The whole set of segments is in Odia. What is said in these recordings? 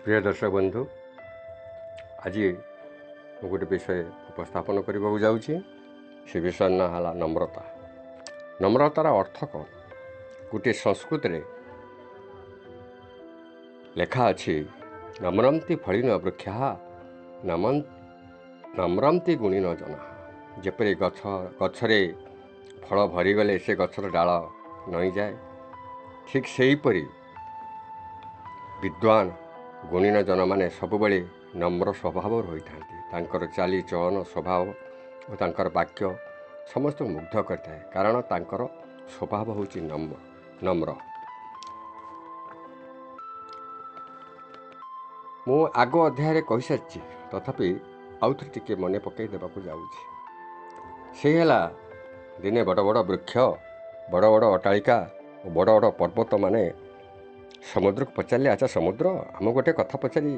ପ୍ରିୟ ଦର୍ଶକ ବନ୍ଧୁ, ଆଜି ମୁଁ ଗୋଟେ ବିଷୟ ଉପସ୍ଥାପନ କରିବାକୁ ଯାଉଛି। ସେ ବିଷୟ ନାଁ ହେଲା ନମ୍ରତା। ନମ୍ରତାର ଅର୍ଥ କ'ଣ? ଗୋଟିଏ ସଂସ୍କୃତରେ ଲେଖା ଅଛି, ନମ୍ରନ୍ତି ଫଳିନ ବୃକ୍ଷା ନମ୍ରନ୍ତି ଗୁଣିନ ଜନା। ଯେପରି ଗଛରେ ଫଳ ଭରିଗଲେ ସେ ଗଛର ଡାଳ ନଇଁଯାଏ, ଠିକ୍ ସେହିପରି ବିଦ୍ୱାନ ଗୁଣିନ ଜନମାନେ ସବୁବେଳେ ନମ୍ର ସ୍ୱଭାବର ହୋଇଥାନ୍ତି। ତାଙ୍କର ଚାଲିଚଳନ, ସ୍ୱଭାବ ଓ ତାଙ୍କର ବାକ୍ୟ ସମସ୍ତଙ୍କୁ ମୁଗ୍ଧ କରିଥାଏ, କାରଣ ତାଙ୍କର ସ୍ୱଭାବ ହେଉଛି ନମ୍ର। ମୁଁ ଆଗ ଅଧ୍ୟାୟରେ କହିସାରିଛି, ତଥାପି ଆଉଥରେ ଟିକେ ମନେ ପକାଇ ଦେବାକୁ ଯାଉଛି। ସେ ହେଲା, ଦିନେ ବଡ଼ ବଡ଼ ବୃକ୍ଷ, ବଡ଼ ବଡ଼ ଅଟ୍ଟାଳିକା ଓ ବଡ଼ ବଡ଼ ପର୍ବତମାନେ ସମୁଦ୍ରକୁ ପଚାରିଲେ, ଆଚ୍ଛା ସମୁଦ୍ର, ଆମକୁ ଗୋଟେ କଥା ପଚାରି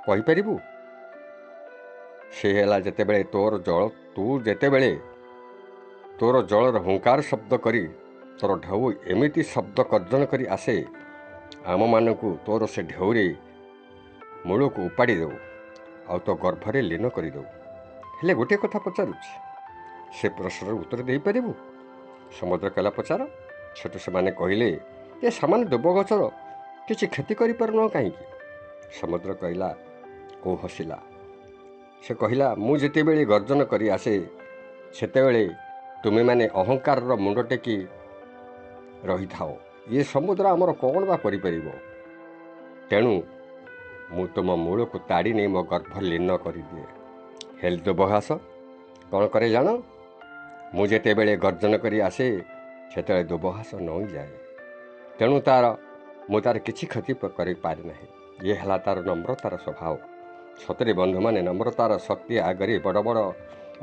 କହିପାରିବୁ? ସେ ହେଲା, ଯେତେବେଳେ ତୋର ଜଳ ତୁ ଯେତେବେଳେ ତୋର ଜଳର ହୁଙ୍କାର ଶବ୍ଦ କରି ତୋର ଢେଉ ଏମିତି ଶବ୍ଦ ଗର୍ଜନ କରି ଆସେ, ଆମମାନଙ୍କୁ ତୋର ସେ ଢେଉରେ ମୂଳକୁ ଉପାଡ଼ି ଦେଉ ଆଉ ତୋ ଗର୍ଭରେ ଲୀନ କରିଦେଉ। ହେଲେ ଗୋଟିଏ କଥା ପଚାରୁଛି, ସେ ପ୍ରଶ୍ନର ଉତ୍ତର ଦେଇପାରିବୁ? ସମୁଦ୍ର କହିଲା, ପଚାର। ସେଠୁ ସେମାନେ କହିଲେ ଯେ ସାମାନ୍ୟ ଦୁବ ଗଛର କିଛି କ୍ଷତି କରିପାରୁନ କାହିଁକି? ସମୁଦ୍ର କହିଲା ଓ ହସିଲା। ସେ କହିଲା, ମୁଁ ଯେତେବେଳେ ଗର୍ଜନ କରି ଆସେ ସେତେବେଳେ ତୁମେମାନେ ଅହଙ୍କାରର ମୁଣ୍ଡ ଟେକି ରହିଥାଅ। ଇଏ ସମୁଦ୍ର ଆମର କ'ଣ ବା କରିପାରିବ? ତେଣୁ ମୁଁ ତୁମ ମୂଳକୁ ତାଡ଼ି ନେଇ ମୋ ଗର୍ଭ ଲୀନ କରିଦିଏ। ହେଲେ ଦୁବଘାସ କ'ଣ କରେ ଜାଣ? ମୁଁ ଯେତେବେଳେ ଗର୍ଜନ କରି ଆସେ ସେତେବେଳେ ଦୁବଘାସ ନଇଁଯାଏ, ତେଣୁ ମୁଁ ତା'ର କିଛି କ୍ଷତି କରିପାରେ ନାହିଁ। ଇଏ ହେଲା ତା'ର ନମ୍ରତାର ସ୍ୱଭାବ। ସତରେ ବନ୍ଧୁମାନେ, ନମ୍ରତାର ଶକ୍ତି ଆଗରେ ବଡ଼ ବଡ଼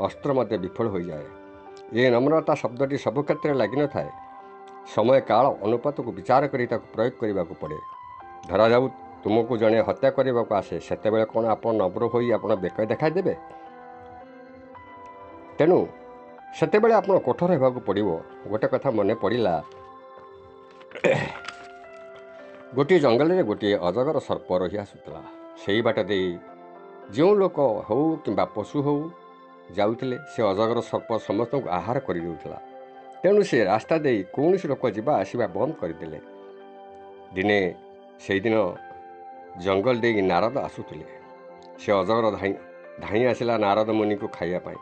ଅସ୍ତ୍ର ମଧ୍ୟ ବିଫଳ ହୋଇଯାଏ। ଏ ନମ୍ରତା ଶବ୍ଦଟି ସବୁ କ୍ଷେତ୍ରରେ ଲାଗିନଥାଏ। ସମୟ କାଳ ଅନୁପାତକୁ ବିଚାର କରି ତାକୁ ପ୍ରୟୋଗ କରିବାକୁ ପଡ଼େ। ଧରାଯାଉ ତୁମକୁ ଜଣେ ହତ୍ୟା କରିବାକୁ ଆସେ, ସେତେବେଳେ କ'ଣ ଆପଣ ନମ୍ର ହୋଇ ଆପଣ ବେକ ଦେଖାଇଦେବେ? ତେଣୁ ସେତେବେଳେ ଆପଣ କଠୋର ହେବାକୁ ପଡ଼ିବ। ଗୋଟେ କଥା ମନେ ପଡ଼ିଲା, ଗୋଟିଏ ଜଙ୍ଗଲରେ ଗୋଟିଏ ଅଜଗର ସର୍ପ ରହି ଆସୁଥିଲା। ସେଇ ବାଟ ଦେଇ ଯେଉଁ ଲୋକ ହେଉ କିମ୍ବା ପଶୁ ହେଉ ଯାଉଥିଲେ, ସେ ଅଜଗର ସର୍ପ ସମସ୍ତଙ୍କୁ ଆହାର କରିଦେଉଥିଲା। ତେଣୁ ସେ ରାସ୍ତା ଦେଇ କୌଣସି ଲୋକ ଯିବା ଆସିବା ବନ୍ଦ କରିଦେଲେ। ଦିନେ ସେଇଦିନ ଜଙ୍ଗଲ ଦେଇ ନାରଦ ଆସୁଥିଲେ। ସେ ଅଜଗର ଧାଇଁ ଆସିଲା ନାରଦ ମୁନିଙ୍କୁ ଖାଇବା ପାଇଁ।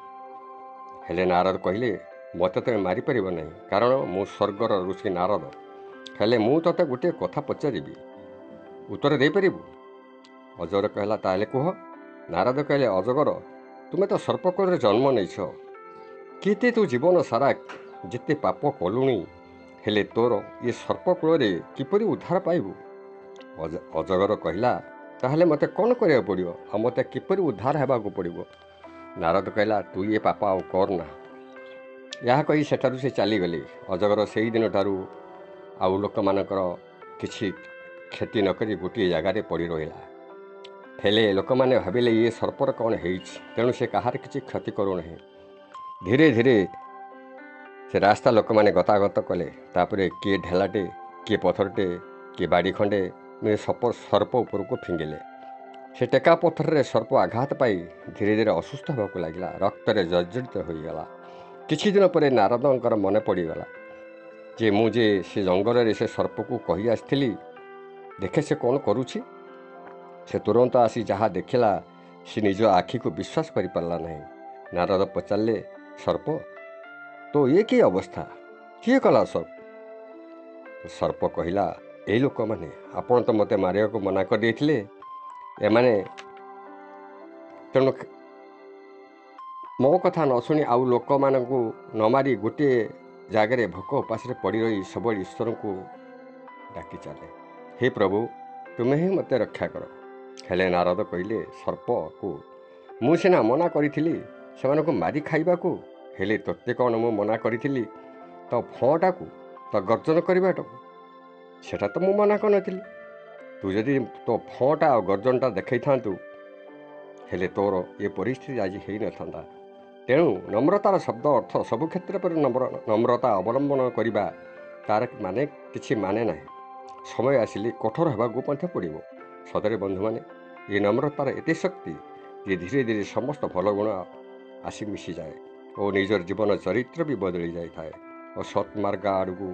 ହେଲେ ନାରଦ କହିଲେ, ମୋତେ ତୁମେ ମାରିପାରିବ ନାହିଁ, କାରଣ ମୁଁ ସ୍ୱର୍ଗର ଋଷି ନାରଦ। ହେଲେ ମୁଁ ତୋତେ ଗୋଟିଏ କଥା ପଚାରିବି, ଉତ୍ତର ଦେଇପାରିବୁ? ଅଜଗର କହିଲା, ତାହେଲେ କୁହ। ନାରଦ କହିଲେ, ଅଜଗର, ତୁମେ ତ ସର୍ପକୂଳରେ ଜନ୍ମ ନେଇଛ, କେତେ ତୁ ଜୀବନ ସାରା ଯେତେ ପାପ କଲୁଣି, ହେଲେ ତୋର ଏ ସର୍ପକୂଳରେ କିପରି ଉଦ୍ଧାର ପାଇବୁ? ଅଜଗର କହିଲା, ତାହେଲେ ମୋତେ କ'ଣ କରିବାକୁ ପଡ଼ିବ ଆଉ ମୋତେ କିପରି ଉଦ୍ଧାର ହେବାକୁ ପଡ଼ିବ? ନାରଦ କହିଲା, ତୁ ଏ ପାପ ଆଉ କରନା। ଏହା କହି ସେଠାରୁ ସେ ଚାଲିଗଲେ। ଅଜଗର ସେଇ ଦିନଠାରୁ ଆଉ ଲୋକମାନଙ୍କର କିଛି କ୍ଷତି ନକରି ଗୋଟିଏ ଜାଗାରେ ପଡ଼ି ରହିଲା। ହେଲେ ଲୋକମାନେ ଭାବିଲେ ଇଏ ସର୍ପର କ'ଣ ହେଇଛି, ତେଣୁ ସେ କାହାର କିଛି କ୍ଷତି କରୁନାହିଁ। ଧୀରେ ଧୀରେ ସେ ରାସ୍ତା ଲୋକମାନେ ଗତାଗତ କଲେ। ତାପରେ କିଏ ଢେଲାଟେ, କିଏ ପଥରଟେ, କିଏ ବାଡ଼ି ଖଣ୍ଡେ ସର୍ପ ଉପରକୁ ଫିଙ୍ଗିଲେ। ସେ ଟେକା ପଥରରେ ସର୍ପ ଆଘାତ ପାଇ ଧୀରେ ଧୀରେ ଅସୁସ୍ଥ ହେବାକୁ ଲାଗିଲା, ରକ୍ତରେ ଜର୍ଜରିତ ହୋଇଗଲା। କିଛି ଦିନ ପରେ ନାରଦଙ୍କର ମନେ ପଡ଼ିଗଲା ଯେ ମୁଁ ଯେ ସେ ଜଙ୍ଗଲରେ ସେ ସର୍ପକୁ କହି ଆସିଥିଲି, ଦେଖେ ସେ କ'ଣ କରୁଛି। ସେ ତୁରନ୍ତ ଆସି ଯାହା ଦେଖିଲା ସେ ନିଜ ଆଖିକୁ ବିଶ୍ୱାସ କରିପାରିଲା ନାହିଁ। ନାରଦ ପଚାରିଲେ, ସର୍ପ, ତୋ ଇଏ କି ଅବସ୍ଥା? କିଏ କଲା ସର୍ପ? ସର୍ପ କହିଲା, ଏଇ ଲୋକମାନେ, ଆପଣ ତ ମୋତେ ମାରିବାକୁ ମନା କରିଦେଇଥିଲେ, ଏମାନେ ତେଣୁ ମୋ କଥା ନ ଶୁଣି ଆଉ ଲୋକମାନଙ୍କୁ ନ ମାରି ଗୋଟିଏ ଜାଗାରେ ଭୋକ ଉପାସରେ ପଡ଼ି ରହି ସବୁବେଳେ ଈଶ୍ୱରଙ୍କୁ ଡାକି ଚାଲେ, ହେ ପ୍ରଭୁ, ତୁମେ ହିଁ ମୋତେ ରକ୍ଷା କର। ହେଲେ ନାରଦ କହିଲେ, ସର୍ପକୁ ମୁଁ ସିନା ମନା କରିଥିଲି ସେମାନଙ୍କୁ ମାରି ଖାଇବାକୁ, ହେଲେ ତୋତେ କ'ଣ ମୁଁ ମନା କରିଥିଲି ତ ଫଁଟାକୁ, ତ ଗର୍ଜନ କରିବାଟାକୁ? ସେଟା ତ ମୁଁ ମନା କରିନଥିଲି। ତୁ ଯଦି ତୋ ଫଁଟା ଆଉ ଗର୍ଜନଟା ଦେଖାଇଥାନ୍ତୁ, ହେଲେ ତୋର ଏ ପରିସ୍ଥିତି ଆଜି ହେଇନଥାନ୍ତା। ତେଣୁ ନମ୍ରତାର ଶବ୍ଦ ଅର୍ଥ ସବୁ କ୍ଷେତ୍ରରେ ନମ୍ରତା ଅବଲମ୍ବନ କରିବା ତାର ମାନେ କିଛି ମାନେ ନାହିଁ। ସମୟ ଆସିଲେ କଠୋର ହେବାକୁ ମଧ୍ୟ ପଡ଼ିବ। ସତରେ ବନ୍ଧୁମାନେ, ଏ ନମ୍ରତାର ଏତେ ଶକ୍ତି ଯେ ଧୀରେ ଧୀରେ ସମସ୍ତ ଭଲ ଗୁଣ ଆସି ମିଶିଯାଏ ଓ ନିଜର ଜୀବନ ଚରିତ୍ର ବି ବଦଳି ଯାଇଥାଏ ଓ ସତ୍ମାର୍ଗ ଆଡ଼କୁ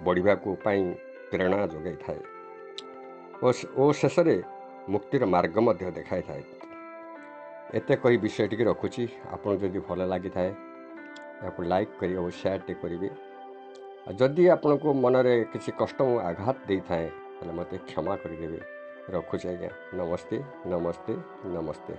ବଢ଼ିବାକୁ ପାଇଁ ପ୍ରେରଣା ଯୋଗାଇଥାଏ ଓ ଶେଷରେ ମୁକ୍ତିର ମାର୍ଗ ମଧ୍ୟ ଦେଖାଇଥାଏ। ଏତେ କହି ବିଷୟଟିକି ରଖୁଛି। ଆପଣଙ୍କୁ ଯଦି ଭଲ ଲାଗିଥାଏ, ଏହାକୁ ଲାଇକ୍ କରି ଓ ସେୟାରଟି କରିବେ। ଆଉ ଯଦି ଆପଣଙ୍କୁ ମନରେ କିଛି କଷ୍ଟ ମୁଁ ଆଘାତ ଦେଇଥାଏ, ତାହେଲେ ମୋତେ କ୍ଷମା କରିଦେବେ। ରଖୁଛି ଆଜ୍ଞା, ନମସ୍ତେ, ନମସ୍ତେ, ନମସ୍ତେ।